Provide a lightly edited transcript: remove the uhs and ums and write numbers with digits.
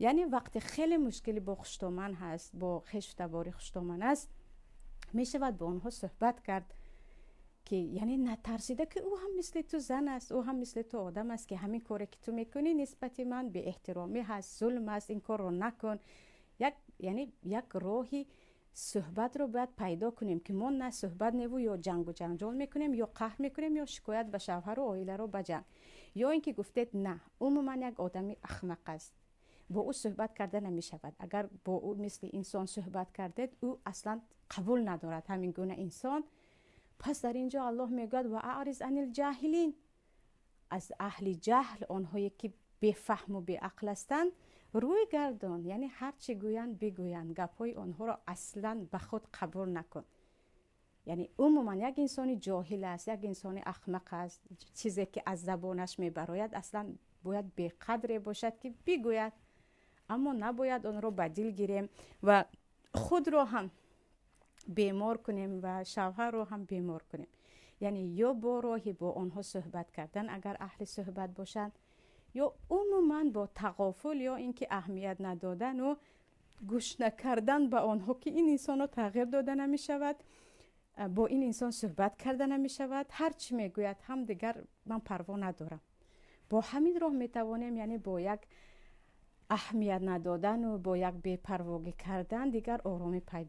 Яъне вақте хеле мушкилӣ бо хуштоман ҳаст, бо хешу табори хуштоман аст, мешавад бо онҳо суҳбат кард, ки яъне натарсида, ки ӯ ҳам мисли ту зан аст, ӯ ҳам мисли ту одам аст, ки ҳамин коре ки ту мекунӣ нисбати ман беэҳтиромӣ ҳаст, зулм аст, ин корро накун. Як яъне як роҳи суҳбатро бояд пайдо кунем, ки мо на суҳбат неву ё ҷангу ҷанҷол мекунем, ё қаҳр мекунем, ё шикоят ба шавҳару оиларо ба ҷанг. Ё ин ки гуфтед, на, умуман як одами ахмақ аст, бо ӯ суҳбат карда намешавад. Агар бо ӯ мисли инсон суҳбат кардед, ӯ аслан қабул надорад ҳамин гуна инсон. Пас дар ин ҷо Аллоҳ мегӯяд: ва аъриз анил ҷаҳилин, аз аҳли ҷаҳл, онҳое ки бефаҳму беақл ҳастанд, рӯй гардон. Яъне ҳар чӣ гӯянд, бигӯянд, гапҳои онҳоро аслан ба худ қабул накун. Яъне умуман як инсони ҷоҳил аст, як инсони ахмақ аст, чизе ки аз забонаш мебарояд, аслан бояд беқадре бошад, ки бигӯяд, аммо набояд онро ба дил гирем ва худро ҳам бемор кунем ва шавҳарро ҳам бемор кунем. Яъне ё бо роҳи бо онҳо суҳбат кардан, агар аҳли суҳбат бошанд, ё умуман бо тағофул, ё ин ки аҳамият надодану гӯш накардан ба онҳо, ки ин инсонро тағйир дода намешавад, бо ин инсон суҳбат карда намешавад, ҳар чӣ мегӯяд ҳам дигар ман парво надорам. Бо ҳамин роҳ метавонем, яъне бо як аҳамият надодану бо як бепарвогӣ кардан дигар оромӣ пайдо.